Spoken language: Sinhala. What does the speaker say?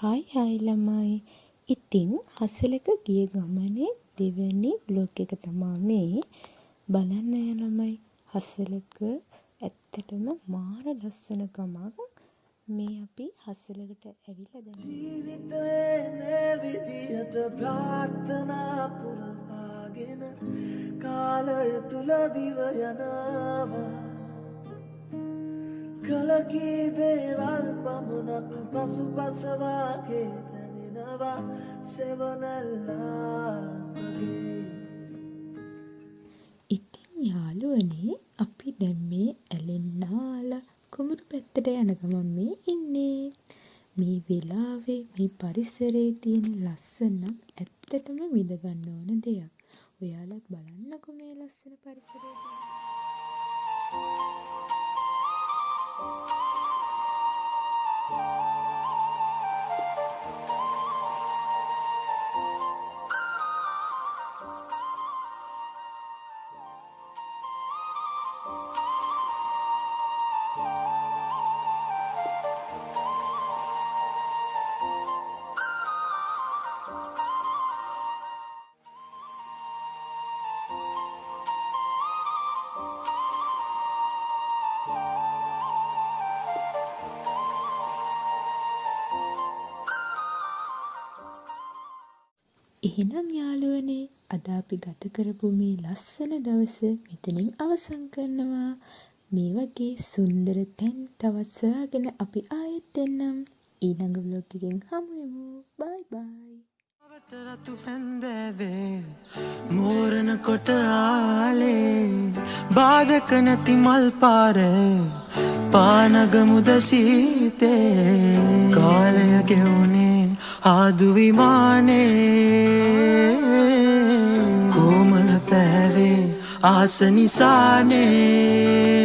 හායි හායි ළමයි. ඉතින් හසලක ගිය ගමනේ දෙවැනි ව්ලොග් එක තමා මේ. බලන්න යා ළමයි, හසලක ඇත්තටම මාර ලස්සන ගමක්. මේ අපි හසලකට ඇවිල්ලා දැන් ජීවිතයේ මේ විදිහට ප්‍රාර්ථනා පුරවාගෙන කාලය තුල දිව යනවා. කලකී දේවල් පමණක් පසුපස වාගේ දැනෙනවා සෙවණැල්ලක් වගේ. ඉතින් යාළුවනේ, අපි දැන් මේ ඇලෙන් නාලා කුඹුරු පැත්තට යන ගමන් මේ ඉන්නේ. මේ වෙලාවේ මේ පරිසරයේ තියෙන ලස්සන නම් ඇත්තටම විඳ ගන්න ඕන දෙයක්. ඔයාලත් බලන්නකෝ මේ ලස්සන පරිසරය ගැන. එහෙනම් යාළුවනේ, අද අපි ගත කරපු මේ ලස්සන දවස මෙතනින් අවසන් කරනවා. මේ වගේ සුන්දර තැන් තවත් සොයාගෙන අපි ආයෙත් එන්නම්. ඊළඟ ව්ලොග් එකෙන් හමු වෙමු. බයි බයි. රතු හැන්දෑවේ මෝරණ කොට ආලේ බාධක නැති මල් පාරේ පානගමුද සීතේ කාලය ගෙවුනේ ආදු විමානේ කෝමල පෑවේ ආස නිසානේ.